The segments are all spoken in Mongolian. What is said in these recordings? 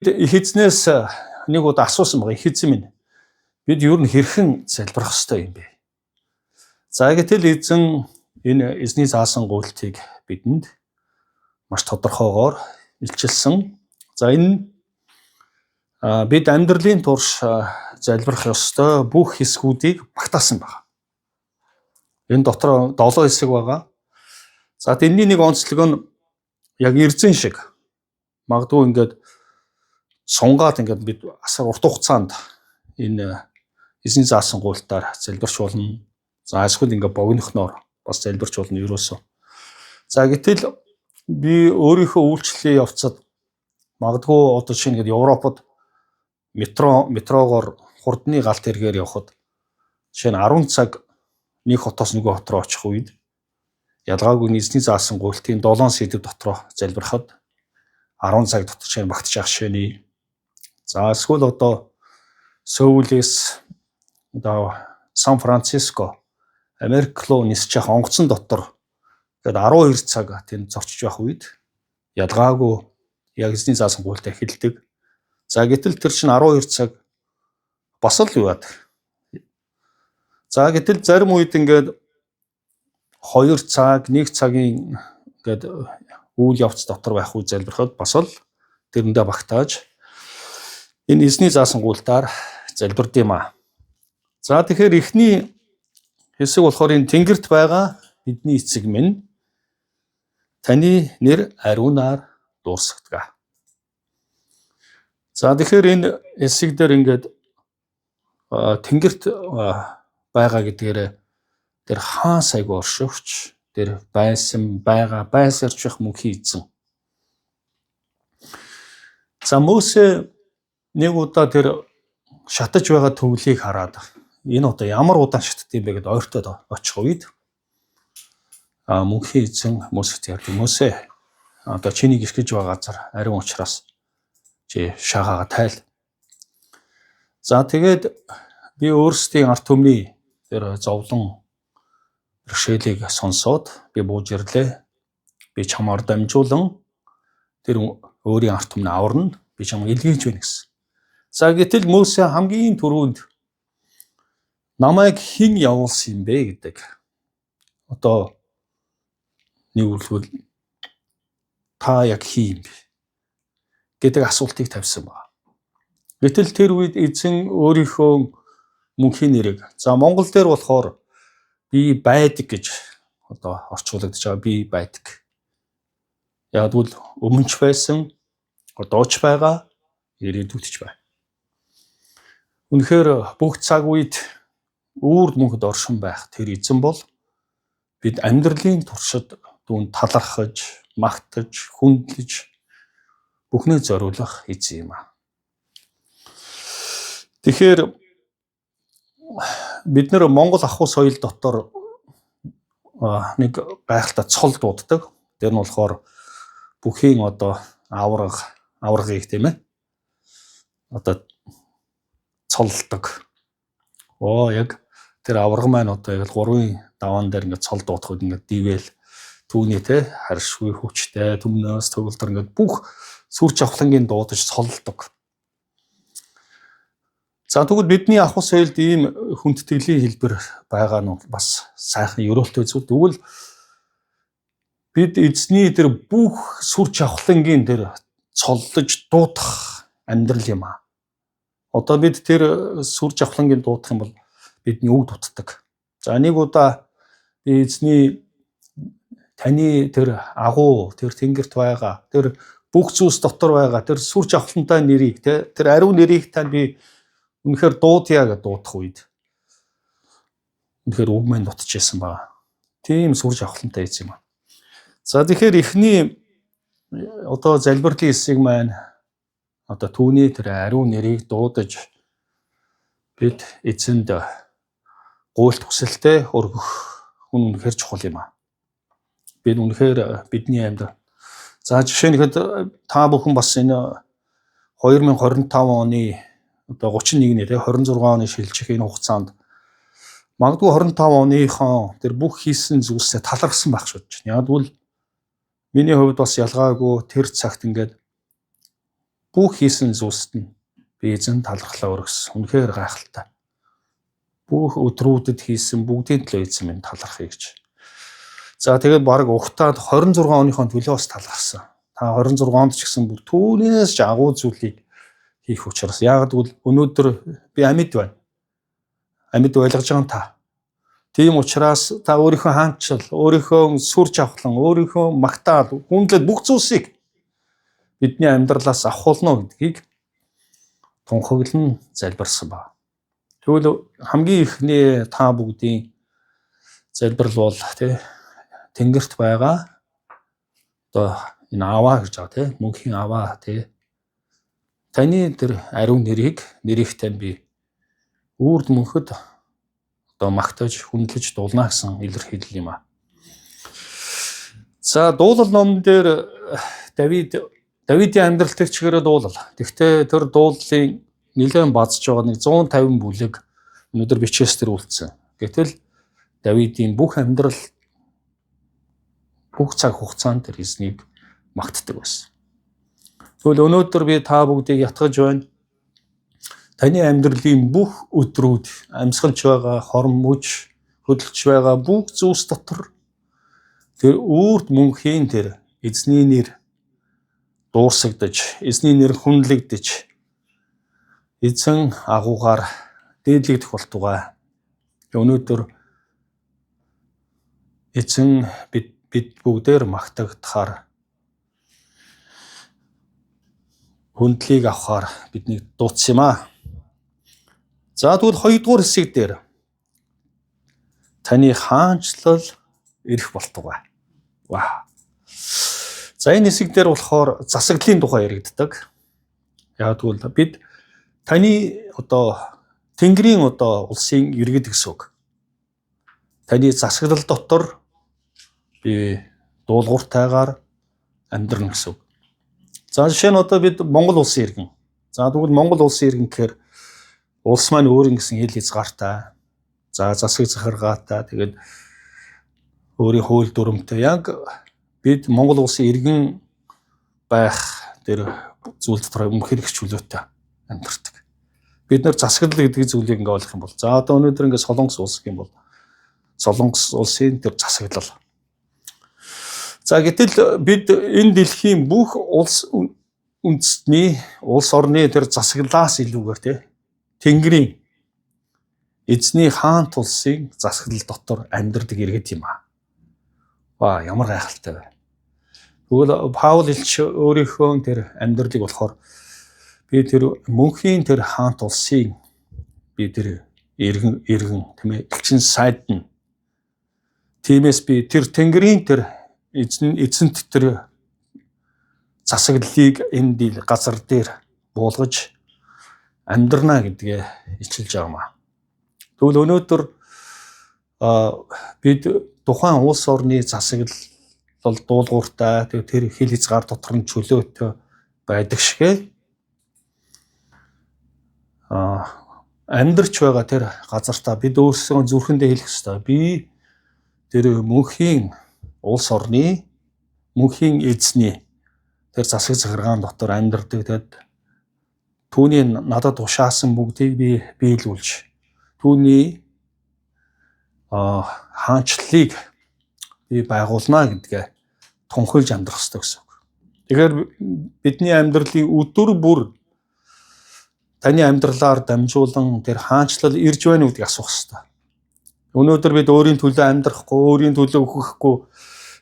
Их эзнээс нэг удаа асуусан байгаа. Их эзэн минь, бид юу нь хэрхэн залбирах ёстой юм бэ? За, гэтэл эзэн энэ эзний заасан гуйлтыг бидэнд маш тодорхойгоор илчилсэн. За, энэ бид амьдралын турш залбирах ёстой бүх хэсгүүдийг багтаасан байна. Энэ дотор 7 хэсэг байгаа. За, тэрний нэг онцлог нь яг эрзэн шиг магадгүй ингээд сунгаад ингээд бид асар урт хугацаанд энэ эзний заасан гуйлтаар залбирч болно. За, эсвэл ингээд богинохноор бас залбирч болно ерөөсөө. За, гэтэл би өөрийнхөө үйлчлэлийн явцад магадгүй одоо жишээ нь ингээд Европод метрогоор хурдны галт тэргээр явхад, жишээ нь 10 цаг нэг хотоос нөгөө хот руу очих үед ялгаагүй эзний заасан гуйлтын 7 сэдэв дотроо залбирахад 10 цаг дотор чинь багтж явах жишээний. За, эсвэл одоо Сөүлээс одоо Сан Франциско, Америк руу нисэж явах онгоцон дотор гээд 12 цаг тэнд зорчиж явах үед ялгаагүй яг эзний заасан гуйлтаа эхэлдэг. За, гэтэл тэр чинь 12 цаг бас л юу яадаг. За, гэтэл зарим үед ингээд 2 цаг, 1 цагийн ингээд үйл явц дотор байх үе залбирахад бас л тэрэндээ багтааж энэ эзний заасан гуйлтаар залбирд юм аа. За, тэгэхээр эхний хэсэг болохоор энэ тэнгэрт байгаа бидний эцэг минь, таны нэр ариунаар дуурсагдгаа. За, тэгэхээр энэ хэсэг дээр ингээд тэнгэрт байгаа гэдгээрээ тэр хаан сайгүй оршигч, тэр байсан, байгаа, байсарч байх мөнхийн эзэн. За, Мөсө нэг удаа тэр шатаж байгаа төвлийг хараад энэ одоо ямар удаан шатд юм бэ гэдээ ойртоод очих үед мөнхийн эзэн Мөсөт ярьдаг. Мөсө, одоо чиний гიშгэж байгаа газар ариун учраас чи шаагаа тайл. За, тэгээд би өөрсдийн ард түмний тэр зовлон бэрхшээлийг сонсоод би бууж ирлээ. Би чамаар дамжуулан тэр өөрийн ард түмний аварна. Би чамайг илгээж байна гэсэн. За, гэтэл Мөсө хамгийн түрүүнд намайг хэн явуулсан юм бэ гэдэг. Одоо нэг үгээр та яг хэн юм бэ гэдэг асуултыг тавьсан байна. Гэтэл тэр үед эзэн өөрийнхөө мөнхийн нэрийг, за, Монгол дээр болохоор би байдаг гэж одоо орчуулагдаж байгаа, би байдаг. Яг бол өмнөч байсан, одоо ч байгаа, ирээдүйд ч байна. Үнэхээр бүх цаг үед үүрд мөнхөд оршин байх тэр эзэн бол бид амьдралын туршид түүнд талархаж, магтаж, хүндлэж бүхнээ зориулах эзэн юм аа. Тэгэхээр бид нар Монгол ахуй соёл дотор нэг гайхалтай цол дууддаг. Тэр нь болохоор бүхийн одоо аваргыг, тийм ээ. Одоо цоллдог. Оо, яг тэр аварга маань одоо яг л гурвын даваан дээр ингээд цол дуудах үед ингээд дивэл түүний те харшгүй хүчтэй түмнөөс төгөлдөр ингээд бүх сүр жавхлангийн дуудаж цоллдог. За, тэгвэл бидний ахуй соёлд ийм хүндэтгэлийн хэлбэр байгаа нь бас сайхан ерөөлтэй зүйл. Тэгвэл бид эзний тэр бүх сүр жавхлангийн тэр цоллож дуудах амьдрал юм аа. Одоо бид тэр сүр жавхлангийн дуудах юм бол бидний үг дутдаг. За, нэг удаа би эзний таны тэр агуу, тэр тэнгэрт байгаа, тэр бүх зүйлс дотор байгаа тэр сүр жавхлантай нэрийг те, тэр ариун нэрийг тань би үнэхээр дуудъя гэж дуудах үед үнэхээр үг маань дутчихсан ба. Тийм сүр жавхлантай эзэн юм аа. За, тэгэхээр эхний одоо залбирлын хэсэг маань одоо түүний тэр ариун нэрийг дуудаж бид эзэнд гуйлт хүсэлтэд өргөх хүн үнэхээр чухал юм аа. Бид үнэхээр бидний амьдрал. За, жишээ нь та бүхэн бас энэ 2025 оны одоо 31-ний те 26 оны шилжих энэ хугацаанд магадгүй 25 оныхоо тэр бүх хийсэн зүйлсээ талархсан байх шүү дээ. Яг бол миний хувьд бас ялгаагүй тэр цагт ингээд Бүх хийсэн зүйлсэд нь би эзэн талархлаа өргөсөн. Үнэхээр гайхалтай. Бүх өдрүүдэд хийсэн бүгдийн төлөө эзэн минь талархъя гэж. За тэгээд баг угтаад 26 оныхон төлөө бас талархсан. Та 26 онд ч гэсэн бүр түүнээс ч агуу зүйлийг хийх учраас. Яг гэвэл өнөөдөр би амьд байна. Амьд ойлгож байгаа нь та. Тийм учраас та өөрийнхөө хаанчил, өөрийнхөө сүр жавхлан, өөрийнхөө магтаал, хүндлэл бүх зүйлсийг бидний амьдралаас авах болно гэдгийг тунхаглан залбирсан ба. Тэгвэл хамгийн эхний та бүгдийн залбирал бол тий тэнгэрт байгаа одоо энэ аваа гэж байгаа тий мөнхийн аваа тий таны тэр ариун нэрийг нэрийнхтэй би үрд мөнхөд одоо магтаж хүндлэж дуулна гэсэн илэрхийлэл юм а. За дуулал номон дээр Давидын амьдрал тэр чигээрээ дуулал. Тэгвэл тэр дууллын нэлээд базж байгаа нэг 150 бүлэг өнөөдөр бичээс тэр үлдсэн. Гэтэл Давидын бүх амьдрал бүх цаг хугацаанд тэр эзнийг магтдаг байсан. Тэгвэл өнөөдөр би та бүгдийг ятгаж байна. Таны амьдралын бүх өдрүүд амьсгалж байгаа хором мөч хөдөлж байгаа бүх зүйлс дотор тэр үрд мөнхийн тэр эзний нэр дуурсагдаж, эзний нэр хүндлэгдэж, эзэн агуугаар дээдлэгдэх болтугай. Өнөөдөр эзэн бид бүгдээр магтагдахаар хүндлийг авахаар биднийг дуудсан юм аа. За тэгвэл 2 дугаар хэсэг дээр таны хаанчлал ирэх болтугай. Вау. За энэ хэсэг дээр болохоор засаглалын тухай яригддаг. Яг тэгвэл бид таны одоо Тэнгэрийн одоо улсын иргэд гэсэн үг. Таны засаглал дотор би дуулууртайгаар амьдрна гэсэн үг. За жишээ нь одоо бид Монгол улсын иргэн. За тэгвэл Монгол улсын иргэн гэхээр улс маань өөр ингэсэн хэл хязгаартай. За засаг захиргаатай. Тэгээд өөрийн хууль дүрмтэй. Яг бид Монгол улсын иргэн байх тэр зүйл дотор үнэхээр их чөлөөтэй амьдардаг. Бид нар засаглал гэдэг зүйлийг ингээ ойлгох юм бол за одоо өнөөдөр ингээ Солонгос улс гэх юм бол Солонгос улсын тэр засаглал. За гэтэл бид энэ дэлхийн бүх улс үндэстний улс орны тэр засаглалаас илүүгээр тий Тэнгэрийн эзний хаант улсын засаглал дотор амьдардаг иргэд юм аа. Ваа, ямар гайхалтай вэ. Тэгвэл Паул элч өөрийнхөө тэр амьдралыг болохоор би тэр мөнхийн тэр хаант улсын би тэр иргэн тийм ээ элчин сайд нь. Тиймээс би тэр Тэнгэрийн тэр эзэнт тэр засаглалыг энэ дил газар дээр буулгаж амьдрна гэдгээ илчилж байгаа юм аа. Тэгвэл өнөөдөр бид тухайн улс орны засаглал дуулууртай тэр хил хязгаар дотор нь чөлөөтэй байдаг шигээ амьдарч байгаа тэр газартаа бид өөрсдөө зүрхэндээ хэлэх ёстой. Би тэр мөнхийн улс орны мөнхийн эзний тэр засаг захиргаан дотор амьдардаг. Тэгэд түүний надад тушаасан бүгдийг би биелүүлж түүний хаанчлалыг би байгуулна гэдгээ тунхаглаж амьдрах ёстой гэсэн үг. Тэгэхээр бидний амьдралын өдөр бүр таны амьдралаар дамжуулан тэр хаанчлал ирж байна уу гэдгийг асуух ёстой. Өнөөдөр бид өөрийн төлөө амьдрахгүй, өөрийн төлөө үхэхгүй,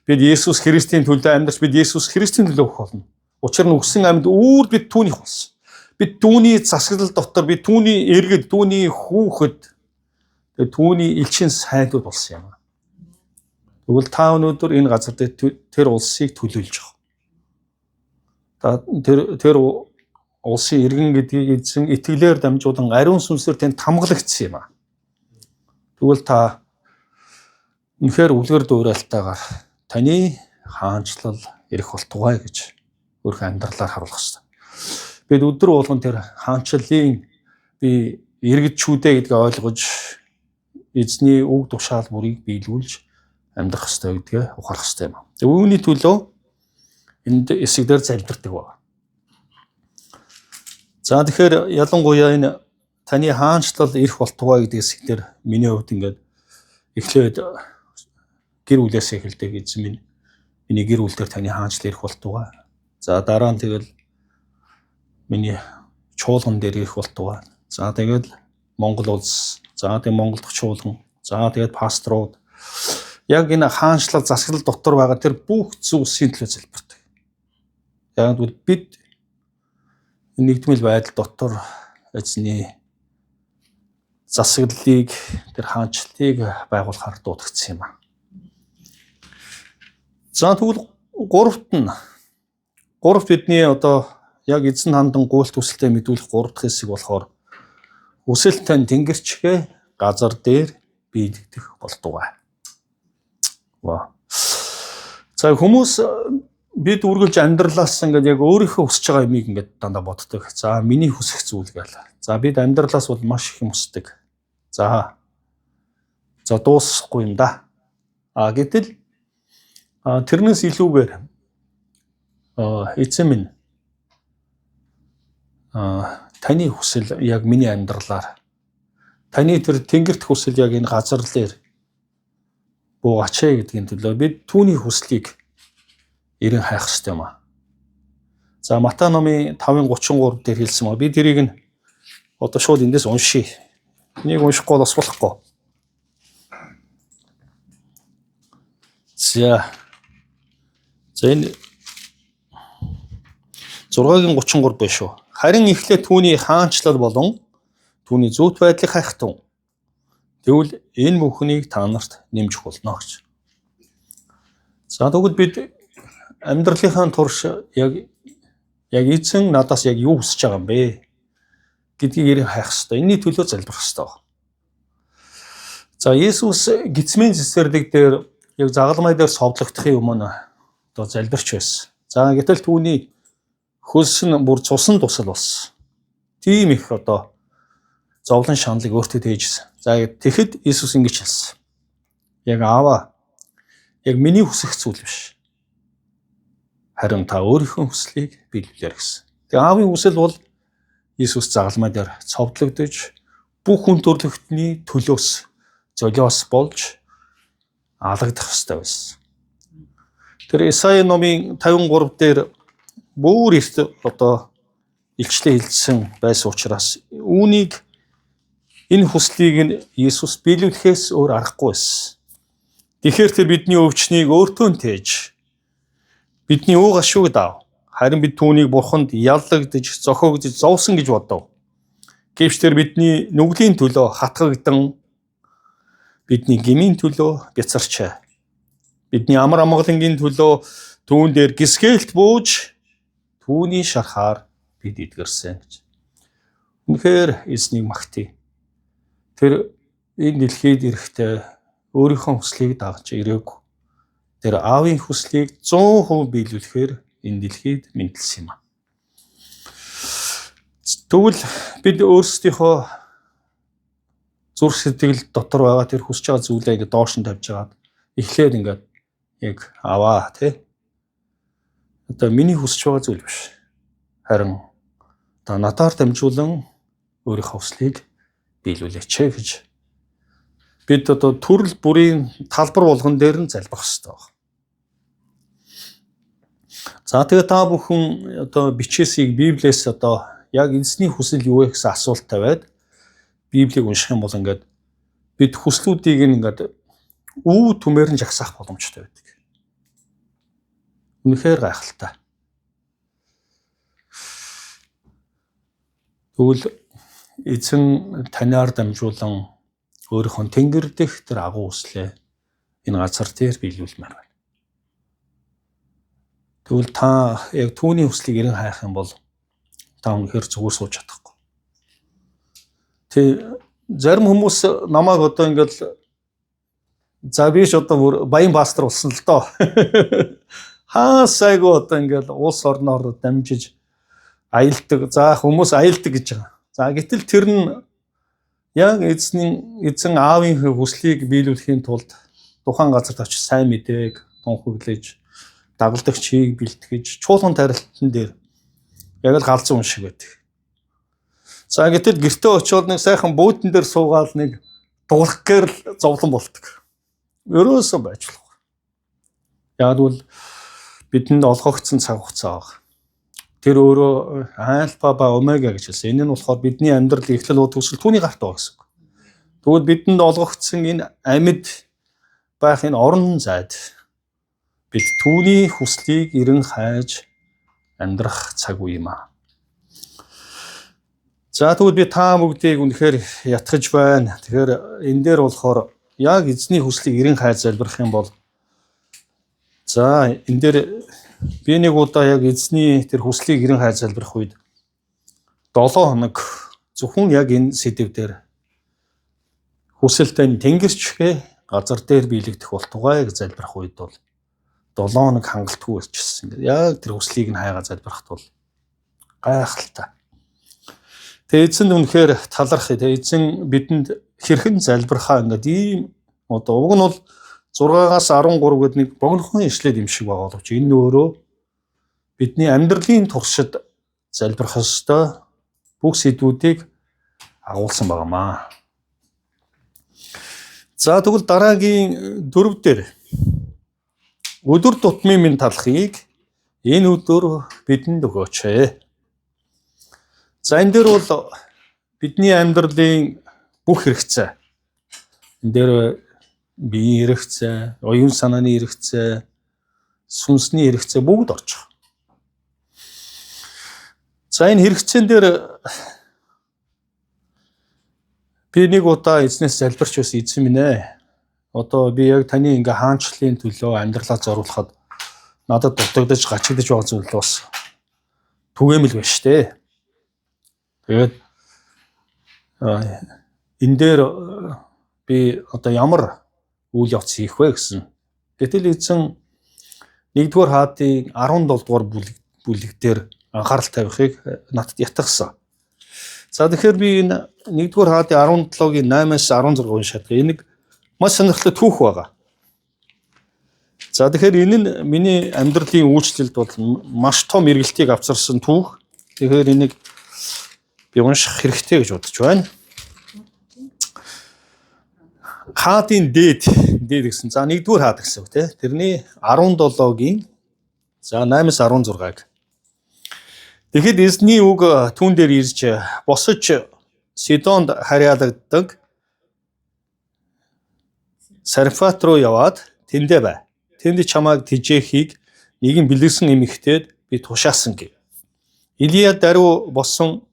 бид Есүс Христийн төлөө амьдарч бид Есүс Христийн төлөө үхэх болно. Учир нь үхсэн амьд үүр бид түүнийх болсон. Бид түүний засаглал дотор бид түүний иргэд, түүний хүүхэд, тэгээд түүний элчин сайдууд болсон юм. Тэгвэл та өнөөдөр энэ газар дээр тэр улсыг төлөөлж байгаа. Та тэр улсын иргэн гэдгийг эзэн итгэлээр дамжуулан ариун сүнсээр танд хамглагдсан юм а. Тэгвэл та үнэхээр үлгэр дуурайлтайгаар таны хаанчлал ирэх болтугай гэж өөрийнхөө амьдралаар харуулах хэрэгтэй. Бид өдөр болгон тэр хаанчлалын би иргэдчүүдээ гэдгээ ойлгож эзний үг тушаал бүрийг биелүүлж амьдрах хэрэгтэй гэдгээ ухаарах хэрэгтэй юм. Үүний төлөө энд хэсэг дээр залбирдаг байна. За, тэгэхээр ялангуяа энэ таны хаанчлал ирэх болтугай гэдэг хэсэг дээр миний хувьд ингээд эхлээд гэр бүлээс эхэлдэг: эзэн минь, миний гэр бүл дээр таны хаанчлал ирэх болтугай. За, дараа нь тэгэл миний чуулган дээр ирэх болтугай. За, тэгэл Монгол улс, за тэгээ Монгол дахь чуулган, за тэгээд пасторууд, яг энэ хаанчлал засаглал дотор байгаа тэр бүх зүйлсийн төлөө залбирдаг. Яг гэвэл бид нэгдмэл байдал дотор эзний засаглалыг, тэр хаанчлалыг байгуулахаар дуудагдсан юм а. За, тэгвэл гуравт нь, гуравт бидний одоо яг эзэн хандан гуйлт хүсэлтэд мэдүүлэх гурав дахь хэсэг болохоор хүсэл тань тэнгэр чигээ газар дээр биелэгдэх болтугай. Ва. За, хүмүүс бид үргэлж амьдралаас ингээд яг өөрийнхөө хүсэж байгаа юмыг ингээд дандаа боддог. За, миний хүсэх зүйл гээл. За, бид амьдралаас бол маш их юм хүсдэг. За, дуусахгүй юм да. А гэтэл тэрнээс илүүгээр эзэн минь, таны хүсэл яг миний амьдралаар, таны тэр тэнгэрт хүсэл яг энэ газар дээр буугаач ээ гэдгийн төлөө бид түүний хүслийг эрен хайх хэрэгтэй юм аа. За, Матай номын 5:33 дээр хэлсэн ба би тэрийг нь одоо шууд эндээс уншия. Энийг уншихгүй бас болохгүй. За. За, энэ 6-гийн 33 биш үү? Харин эхлээд түүний хаанчлал болон түүний зүйт байдлыг хайхтун. Тэгвэл энэ бүхнийг та нарт нэмж болно гэж. За, тэгвэл бид амьдралынхаа турш яг эзэн надаас яг юу хүсэж байгаа юм бэ гэдгийг эрен хайх хэрэгтэй. Энэний төлөө залбирах хэрэгтэй. За, Есүс Гитсмен цэцэрлэг дээр яг загалмай дээр совдлогдохын өмнө одоо залбирч байсан. За, гэтэл түүний хөлс нь бүр цусан дусал болсон. Тийм их одоо зовлон шаналлыг өөртөө тээжсэн. За, тэгэхэд Иесус ингэж хэлсэн. Яг аава, яг миний хүсэх зүйл биш. Харин та өөрийнхөө хүслийг биелүүлээр гэсэн. Тэгээ аавын хүсэл бол Иесус загалмай дээр цовдлогдож, бүх хүн төрлөختний төлөөс золиос болж алагдах ёстой байсан. Тэр Исаи номын 53 дээр бүр эрт одоо илчлээ хэлсэн байсан учраас үүнийг, энэ хүслийг нь Иесус биелүүлэхээс өөр аргагүй байсан. Тэгэхээр тэр бидний өвчнийг өөртөө нь тээж, бидний ууг гашууг дав. Харин бид түүнийг бурханд яллагдаж, зохиогдож, зовсон гэж бодов. Гэвч тэр бидний нүглийн төлөө хатгагдан, бидний гмийн төлөө бяцарчээ. Бидний амар амгалангийн төлөө түүн дээр гисгэлт бууж, түүний шархаар бид эдгэрсэн гэж. Үнэхээр эзнийг магтъя. Тэр энэ дэлхийд ирэхдээ өөрийнхөө хүслийг дагаж ирээгүй. Тэр аавын хүслийг 100% биелүүлэхээр энэ дэлхийд мэндэлсэн юм а. Тэгвэл бид өөрсдийнхөө зүрх сэтгэл дотор байгаа тэр хүсэж байгаа зүйлээ ингээд доош нь тавьж хагаад эхлээд ингээд яг аваа, тий. Одоо миний хүсэж байгаа зүйл биш. Харин та надаар дамжуулан өөрийнхөө хүслийг биелүүлээч гэж бид одоо төрөл бүрийн талбар болгон дээр нь залбирах хэрэгтэй байна. За, тэгээ та бүхэн одоо бичээсийг Библиэс одоо яг эзний хүсэл юу вэ гэсэн асуулт тавиад Библийг унших юм бол ингээд бид хүслүүдийг ингээд үе түмээр нь жагсаах боломжтой байдаг. Үнэхээр гайхалтай. Тэгвэл эзэн танаар дамжуулан өөрийнхөө тэнгэр дэх тэр агуу хүслээ энэ газар дээр биелүүлмээр байна. Тэгвэл та яг түүний хүслийг эрен хайх юм бол та үнэхээр зүгээр сууж чадахгүй. Тэ, зарим хүмүүс намайг одоо ингээл, за, би ч одоо бүр баян пастор болсон л доо. Хаа сайгүй одоо ингээл улс орноор дамжиж аялдаг. За, хүмүүс аялдаг гэж байгаа. За, гэтэл тэр нь яг эзний, эзэн аавын хүслийг биелүүлэхийн тулд тухайн газарт очиж сайн мэдээг тунхаглаж, дагалдагчийг бэлтгэж, чуулган тарилтан дээр яг л галзуу хүн шиг байдаг. За, гэтэл гэртээ очиод нэг сайхан буудан дээр суугаад нэг дуулах гээр л зовлон болдог. Ерөөсөө байж болохгүй. Яг бол бидэнд олгогдсон цаг хугацаа баг. Тэр өөрөө альфа ба омега гэж хэлсэн. Энэ нь болохоор бидний амьдрал эхлэл уу төгсгөл түүний гарт байгаа гэсэн үг. Тэгвэл бидэнд олгогдсон энэ амьд байх энэ орон зайд бид түүний хүслийг эрен хайж амьдрах цаг үе юм аа. За, тэгвэл би та бүгдийг үнэхээр ятгаж байна. Тэгэхээр энэ дээр болохоор яг эзний хүслийг эрен хайж залбирах юм бол, за, энэ дээр би нэг удаа яг эзний тэр хүслийг эрен хайж залбирах үед 7 хоног зөвхөн яг энэ сэдэв дээр "Хүсэл тань тэнгэр ч газар дээр биелэгдэх болтугай" гэж залбирах үед бол 7 хоног хангалтгүй болчихсон. Яг тэр хүслийг нь хайгаа залбирахад бол гайхалтай. Тэгээ эзэн үнэхээр таларх. Тэгээ эзэн бидэнд хэрхэн залбирхаа ингээд ийм одоо уг нь бол 6-аас 13 гэдэг нэг богинохон ишлэл юм шиг байгаа боловч энэ өөрөө бидний амьдралын туршид залбирах ёстой бүх сэдвүүдийг агуулсан байгаа маа. За, тэгвэл дараагийн дөрөв дээр "Өдөр тутмын минь талхыг энэ өдөр бидэнд өгөөч ээ". За, энэ дээр бол бидний амьдралын бүх хэрэгцээ. Энэ дээр биеийн хэрэгцээ, оюун санааны хэрэгцээ, сүнсний хэрэгцээ бүгд орж байгаа. За, энэ хэрэгцээн дээр би нэг удаа эзнээс залбирч байсан: "Эзэн минь ээ. Одоо би яг таны ингээ хаанчлалын төлөө амьдралаа зориулахад надад дутагдаж, гачигдаж байгаа зүйл бас түгээмэл байна шүү дээ. Тэгээд энэ дээр би одоо ямар үйл явц хийх вэ" гэсэн. Гэтэл эзэн 1-р хаадын 17 дугаар бүлэг дээр анхаарал тавихыг надад ятгасан. За, тэгэхээр би энэ 1-р хаадын 17-гийн 8-аас 16 уншаад энэ нэг маш сонирхолтой түүх байгаа. За, тэгэхээр энэ нь миний амьдралын үйлчлэлд бол маш том эргэлтийг авчирсан түүх. Тэгэхээр энийг би унших хэрэгтэй гэж бодож байна. Хаадын дээд гэсэн. За, 1-р хаад гэсэн үг те. Тэрний 17-гийн за 8-аас 16-г. Тэгэхэд эзний үг түүн дээр ирж, "Босож Сидонд харьяалагддаг Сарфат руу яваад тэндээ бай. Тэнд чамайг тэжээхийг нэгэн бэлэвсэн эмэгтэйд би тушаасан" гэв. Илия даруй босон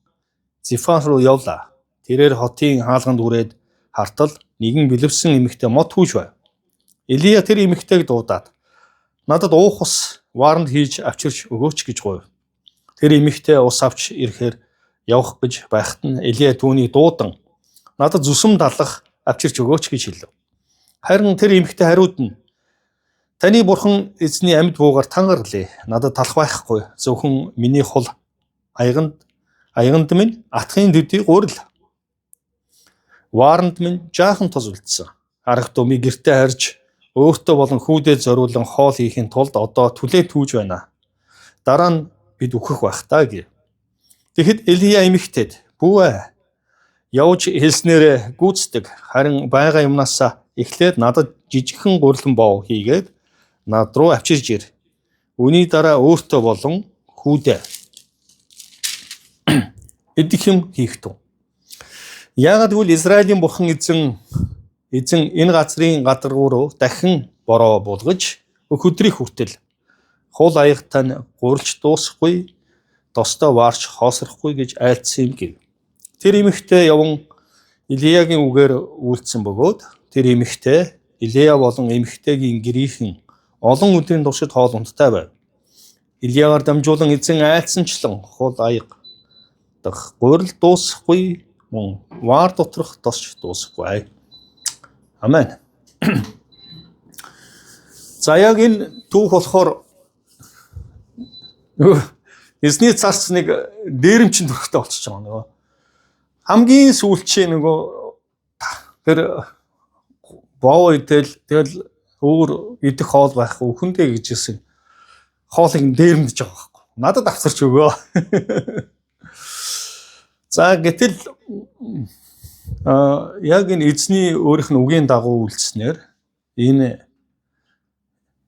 Зифан руу явлаа. Тэрээр хотын хаалганд хүрээд хартал нэгэн бэлэвсэн эмэгтэй мод түүж байв. Илия тэр эмэгтэйг дуудаад, "Надад уух ус вааранд хийж авчирч өгөөч" гэж гуйв. Тэр эмэгтэй ус авч ирэхээр явах гэж байхад нь Илия түүнийг дуудан, "Надад зүсэм талах авчирч өгөөч" гэж хэлв. Харин тэр эмэгтэй хариуд нь, "Таны бурхан эзний амьд буугаар тангаргалъя. Надад талах байхгүй. Зөвхөн миний хул аяганд минь атгын төдий гурил. Вааранд минь жаахан тос үлдсэн. Арга думыг гэртээ харж өөртөө болон хүүдээ зориулан хоол хийхийн тулд одоо түлээ түүж байна. Дараа нь бид үхэх байх даа" гэв. Тэгэхэд Элия эмэгтэйд, "Бүү ээ. Явж хэлснээрээ гүйцэтгэг. Харин байгаа юмнаасаа эхлээд надад жижигхэн гурилан бов хийгээд над руу авчирч ир. Үүний дараа өөртөө болон хүүдээ идэх юм хийх тун. Яагаад гэвэл Израилийн бурхан эзэн энэ газрын гадаргуу руу дахин бороо буулгаж өгөх өдрийг хүртэл хул аяга тань гурилж дуусахгүй, тостой ваарч хоосрохгүй гэж айлдсан юм" гэв. Тэр эмэгтэй яван Илиягийн үгээр үйлдсэн бөгөөд тэр эмэгтэй, Илия болон эмэгтэйгийн гэрийнхэн олон өдрийн туршид хоол ундтай байв. Илиягаар дамжуулан эзэн айлдсанчлан хул аяга дахь гурил дуусахгүй, мөн ваар доторх тос ч дуусахгүй. Амен. За, яг энэ түүх болохоор нөгөө эзний царц нэг дээрэмчин төрхтэй болчихж байгаа нөгөө. Хамгийн сүүлчийн нөгөө тэр боо идэл, тэгэл өөр идэх хоол байхгүй, үхэндээ гэж хэлсэн хоолыг дээрэмдэж байгаа байхгүй. Надад авчирч өгөө. За гэтэл яг энэ эзний өөрийнх нь үгийн дагуу үйлснээр энэ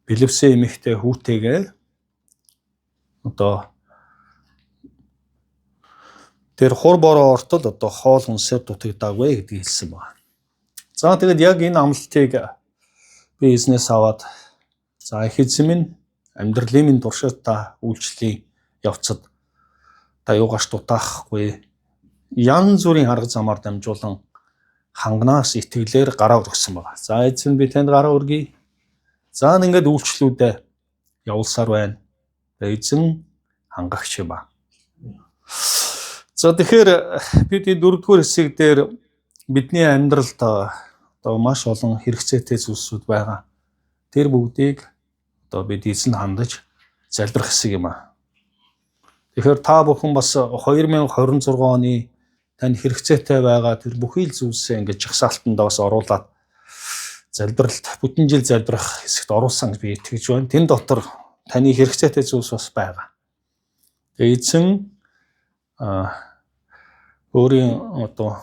бэлэвсэн эмэгтэй хүүтэйгээ одоо тэр хур бороо ортол одоо хоол хүнсээр дутагдаагүй гэдгийг хэлсэн байна. За тэгээд яг энэ амлалтыг би эзнээс аваад за их эзэн минь амьдралын минь туршид та үйлчлэлийн явцад та юугаач дутаахгүй янз бүрийн арга замаар дамжуулан ханганаас итгэлээр гараа өргөсөн байна. За эзэн би танд гараа өргөе. За ингээд үйлчлүүдээ явуулсаар байна. Эзэн хангагч юм аа. За тэгэхээр бид энэ дөрөвдүгээр хэсэг дээр бидний амьдралд одоо маш олон хэрэгцээтэй зүйлсүүд байгаа. Тэр бүгдийг одоо бид эзэнд хандаж залбирах хэсэг юм аа. Тэгэхээр та бүхэн бас 2026 оны танд хэрэгцээтэй байгаа тэр бүхий л зүйлсээ ингээд жагсаалтандаа бас оруулаад залбиралт бүтэн жил залбирах хэсэгт оруулсан гэж би итгэж байна. Тэн дотор таны хэрэгцээтэй зүйлс бас байгаа. Тэгээ эзэн өөрийн одоо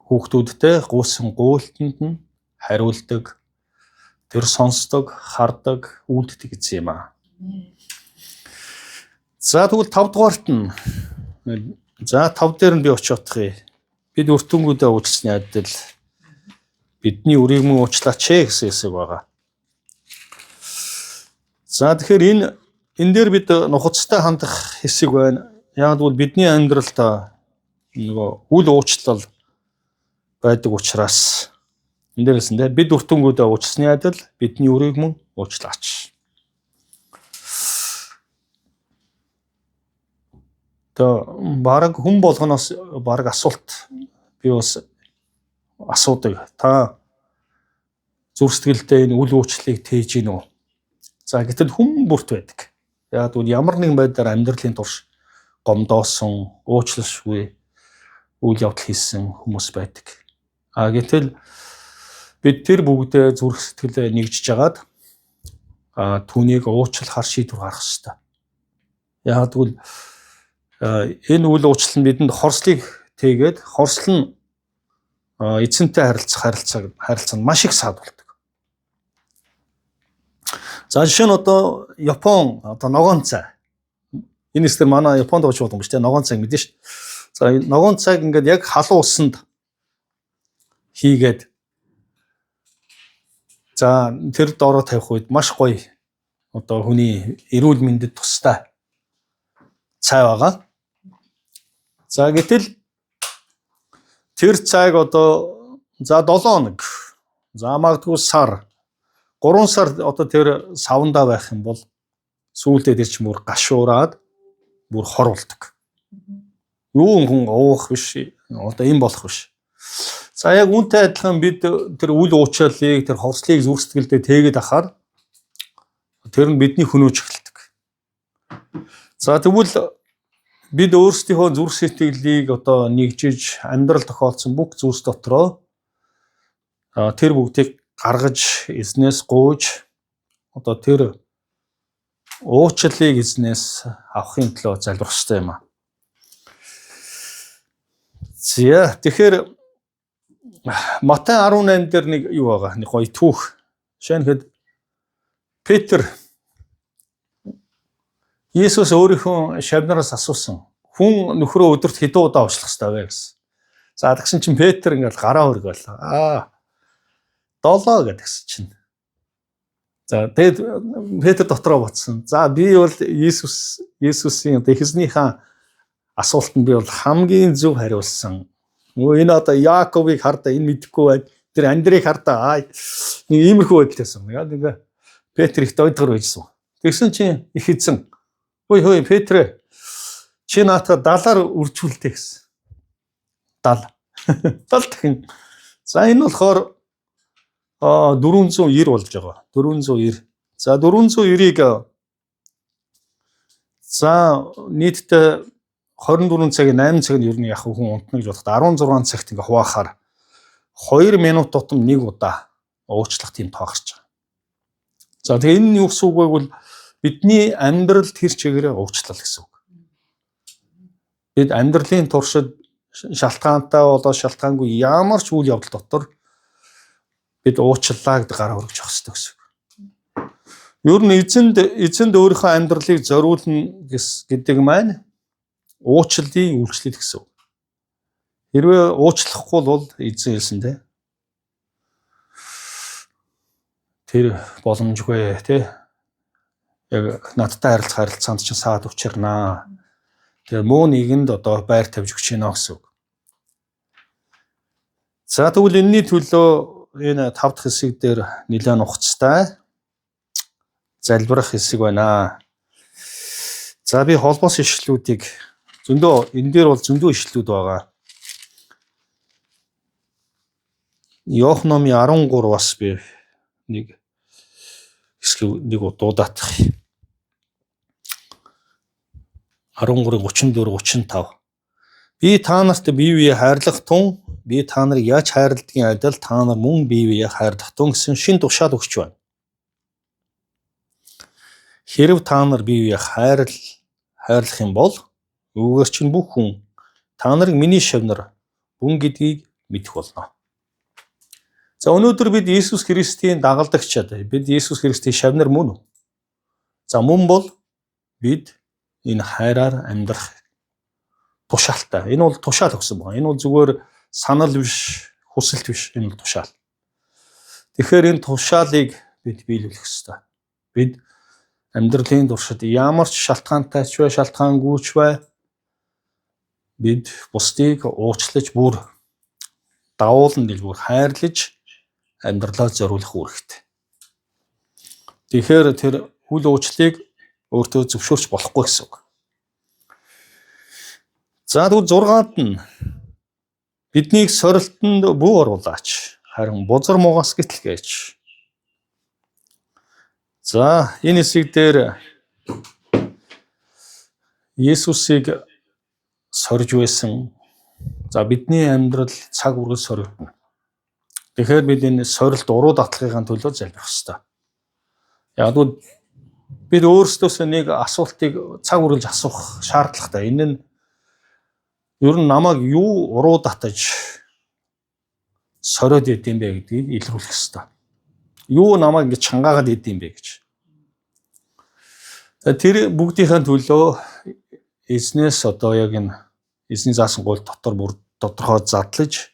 хүүхдүүдтэй гуйсан гуйлтанд нь хариулдаг, тэр сонсдог, хардаг, үйлддэг гэсэн юм аа. За тэгвэл 5 дугаарт нь за 5 дээр нь би очиодох юм. Бид өртөнгүүдээ уучлсны адил бидний үрийг мөн уучлаач ээ гэсэн хэсэг байгаа. За тэгэхээр энэ дээр бид нухацтай хандах хэсэг байна. Яг гэвэл бидний амьдралд нөгөө үл уучлал байдаг учраас энэ дээрээс нь бид өртөнгүүдээ уучлсны адил бидний үрийг мөн уучлаач. Одоо бараг хүн болгоноос бараг асуулт би бас асуудаг. Та зүрх сэтгэлдээ энэ үл уучлалыг тээж гин үү? За гэтэл хүн бүрт байдаг. Яг гэвэл ямар нэгэн байдлаар амьдралын турш гомдоосон, уучлалшгүй үйл явдал хийсэн хүмүүс байдаг. А гэтэл бид тэр бүгдээ зүрх сэтгэлээ нэгжиж агаад түүнийг уучлахаар шийдвэр гаргах ёстой. Яг гэвэл энэ үйл уучлал нь бидэнд хорслыг тэгээд хорсол нь эзэнтэй харилцах харилцаа нь маш их саад болдог. За жишээ нь одоо Япон одоо ногоон цай. Энэ хэсгээр манай Японд очиж болон биш те ногоон цайг мэдэн шүү. За ногоон цайг ингээд яг халуун усанд хийгээд за тэр доороо тавих үед маш гоё одоо хүний эрүүл мэндэд тустай цай байгаа. За гэтэл тэр цайг одоо за 7 хоног за магадгүй сар 3 сар одоо тэр савндаа байх юм бол сүүлдээ тэр чинь бүр гашуураад бүр хор болдог. Юу хүн уух биш одоо юм болох биш. За яг үүнтэй адилхан бид тэр үл уучлалыг тэр хорслыг зүрх сэтгэлдээ тээгээд ахаар тэр нь бидний хөнөөж эхэлдэг. За тэгвэл бид өөрсдийнхөө зүрх сэтгэлийг одоо нэгжиж амьдрал тохиолдсон бүх зүйлс дотроо тэр бүгдийг гаргаж эзнээс гуйж одоо тэр уучлалыг эзнээс авахын төлөө залбирах хэрэгтэй юм а. За тэгэхээр Матай 18 дээр нэг юу байгаа нэг гоё түүх. Жишээ нь хэд Петр Иесус өөрийнхөө шавнараас асуусан. Хүн нөхрөө өдөрт хэдэн удаа уучлах ёстой вэ гэсэн. За тэгсэн чинь Петр ингээл гараа өргөөл. 7 гэдгсэн чинь. За тэгээд Петр дотроо бодсон. За би бол Иесусийн одоо эзнийхээ асуултанд би бол хамгийн зөв хариулсан. Нөгөө энэ одоо Яаковыг хардаа энэ мэдэхгүй байна. Тэр Андрийг хардаа нэг иймэрхүү байдалтай. Яг нэг Петр их дойдгор байжсан. Тэгсэн чинь их эзэн хөөе хөөе Петрэ чи наатаа 70-аар үржүүлдэг гэсэн. 70. 70 дахин. За энэ болохоор 490 болж байгаа. 490. За 490-ийг за нийтдээ 24 цагийн 8 цаг нь ер нь яг хүн унтна гэж бодоход 16 цагт ингээ хуваахаар 2 минут тутам нэг удаа уучлах тийм тоо гарч байгаа. За тэгээ энэ нь юу гэсэн үг вэ гэвэл бидний амьдрал тэр чигээрээ уучлал гэсэн үг. Бид амьдралын туршид шалтгаантай болоод шалтгаангүй ямар ч үйл явдал дотор бид уучлалаа гэдэг гараа өргөж явах хэрэгтэй гэсэн. Ер нь эзэнд өөрийнхөө амьдралыг зориулна гэдэг маань уучлалын үйлчлэл гэсэн үг. Хэрвээ уучлахгүй бол эзэн хэлсэн те. Тэр боломжгүй те. Яг надтай харилцах харилцаанд чинь саад учирнаа. Тэгээ муу нэгэнд одоо байр тавьж өгч гинэ гэсэн үг. За тэгвэл энэний төлөө энэ 5 дахь хэсэг дээр нэлээд нухацтай залбирах хэсэг байна. За би холбоос ишлүүдийг зөндөө энэ дээр бол зөндөө ишлүүд байгаа. Иохан номын 13 бас би нэг хэсэг нэг дуудаатах. 13 34 35. Би та нарт бие бие хайрлах тун, би та нарыг яаж хайрладгийн адил та нар мөн бие бие хайрлах тун гэсэн шин тушаал өгч байна. Хэрв та нар бие бие хайрлах юм бол үүгээр чинь бүх хүн та нарыг миний шавнар бүн гэдгийг мэдэх болно. За өнөөдөр бид Иесус Христийн дагалдагчид, бид Иесус Христийн шавнар мөн үү? За мөн бол бид энэ хайраар амьдрах тушаалтай. Энэ бол тушаал өгсөн байна. Энэ бол зүгээр санал биш, хүсэлт биш. Энэ бол тушаал. Тэгэхээр энэ тушаалыг бид биелүүлэх ёстой. Бид амьдралын туршид ямар ч шалтгаантай ч бай, шалтгаангүй ч бай бид бусдыг уучлаж бүр давуулан дэлгүүр хайрлаж амьдралаа зориулах үүрэгтэй. Тэгэхээр тэр хүл уучлалыг өөртөө зөвшөөрч болохгүй гэсэн үг. За тэгвэл 6-ад нь биднийг сорилтонд бүү оруулаач, харин бузар муугаас гэтлгээч. За энэ хэсэг дээр Есүсийг сорж байсан. За бидний амьдрал цаг үргэлж соригдоно. Тэгэхээр бид энэ сорилт уруу датлахын төлөө залбирах ёстой. Яг тэгвэл бид өөрсдөөсөө нэг асуултыг цаг үргэлж асуух шаардлагатай. Энэ нь ер нь намайг юу уруу татаж сориод идэм бэ гэдгийг илрүүлэх ёстой. Юу намайг ингэж чангаагаад идэм бэ гэж. Тэр бүгдийнхээ төлөө эзнээс одоо яг энэ эзний заасан гол дотор бүр тодорхой задлаж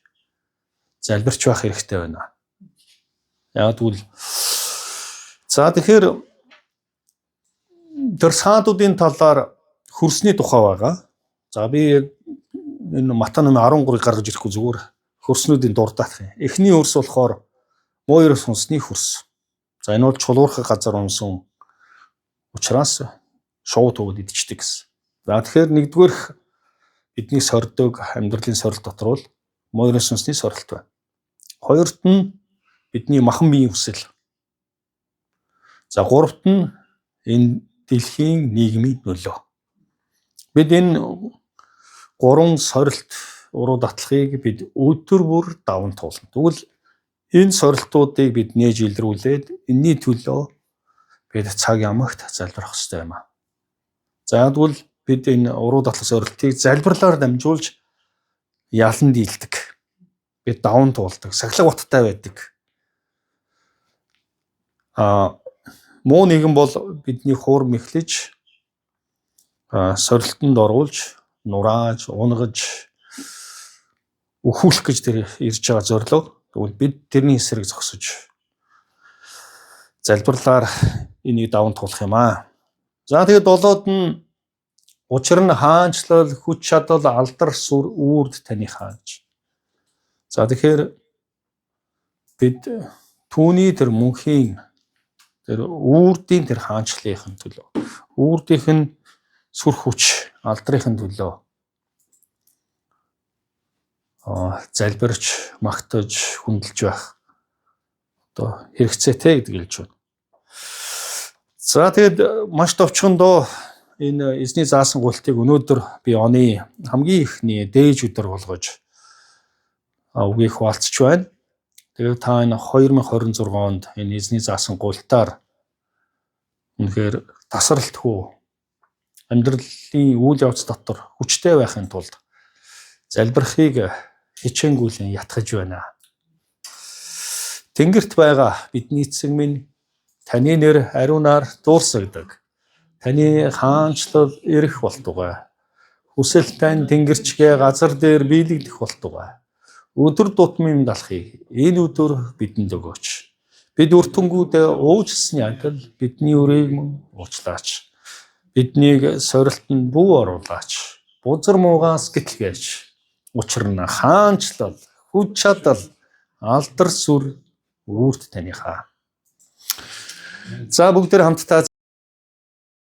залбирч байх хэрэгтэй байна. Яг тэгвэл за тэгэхээр тэр саадуудын талаар хөрсний тухай байгаа. За би энэ Матай номын 13-ыг гаргаж ирэхгүй зүгээр хөрснүүдийн дурдаах юм. Эхний хөрс болохоор муу ерөөс хүнсний хөрс. За энэ бол чулуурхаг газар унсан учраас шууд төвөд идчихдэг гэсэн. За тэгэхээр нэгдүгээрх бидний сордог амьдралын сорилт дотор бол муу ерөөс хүнсний сорилт байна. Хоёрт нь бидний махан биеийн хүсэл. За гуравт нь энэ дэлхийн нийгмийн нөлөө. Бид энэ гурван сорилт уруу датлахыг бид өдөр бүр даван туулна. Тэгвэл энэ сорилтуудыг бид нээж илрүүлээд энэний төлөө бид цаг ямагт залбирах ёстой юм аа. За тэгвэл бид энэ уруу датлах сорилтыг залбирлаар дамжуулж ялан дийлдэг. Бид даван туулдаг, сахилга баттай байдаг. Муу нэгэн бол бидний хуурм эхлэж сорилтонд оруулж, нурааж, унгаж, өхүүлэх гэж тэр ирж байгаа зорилго. Тэгвэл бид тэрний эсрэг зогсож залбирлаар энийг даван туулах юм аа. За тэгээд долоод нь учир нь хаанчлал, хүч чадал, алдар сүр үүрд таны хаанч. За тэгэхээр бид түүний тэр мөнхийн тэр үүрдийн тэр хаанчлалын төлөө, үүрдийнх нь сүр хүч, алдрын төлөө залбирч, магтаж, хүндэлж байх одоо хэрэгцээтэй гэдэг хэлж байна. За тэгээд маш товчхондоо энэ эзний заасан гуйлтыг өнөөдөр би оны хамгийн эхний дээж өдөр болгож үгийг хуваалцж байна. Тэгээд та энэ 2026 онд энэ эзний заасан гуйлтаар үнэхээр тасралтгүй Амьдралын үйл явц дотор хүчтэй байхын тулд залбирахыг хичээнгүйлэн ятгаж байна. Тэнгэрт байгаа бидний эцэг минь, таны нэр ариунаар дуурсагдаг. Таны хаанчлал ирэх болтугай. Хүсэл тань тэнгэрчгээ газар дээр биелэгдэх болтугай. Өдөр тутмын далахыг энэ өдөр бидэнд өгөөч. Бид үр түнгүүдээ уучлсаны адил бидний өрийг мөн уучлаач. Биднийг сорилтонд бүү оруулаач. Бузар муугаас гэтлгээч. Учир нь хаанчлал, хүч чадал, алдар сүр үүрт таныхаа. За, бүгдээр хамтдаа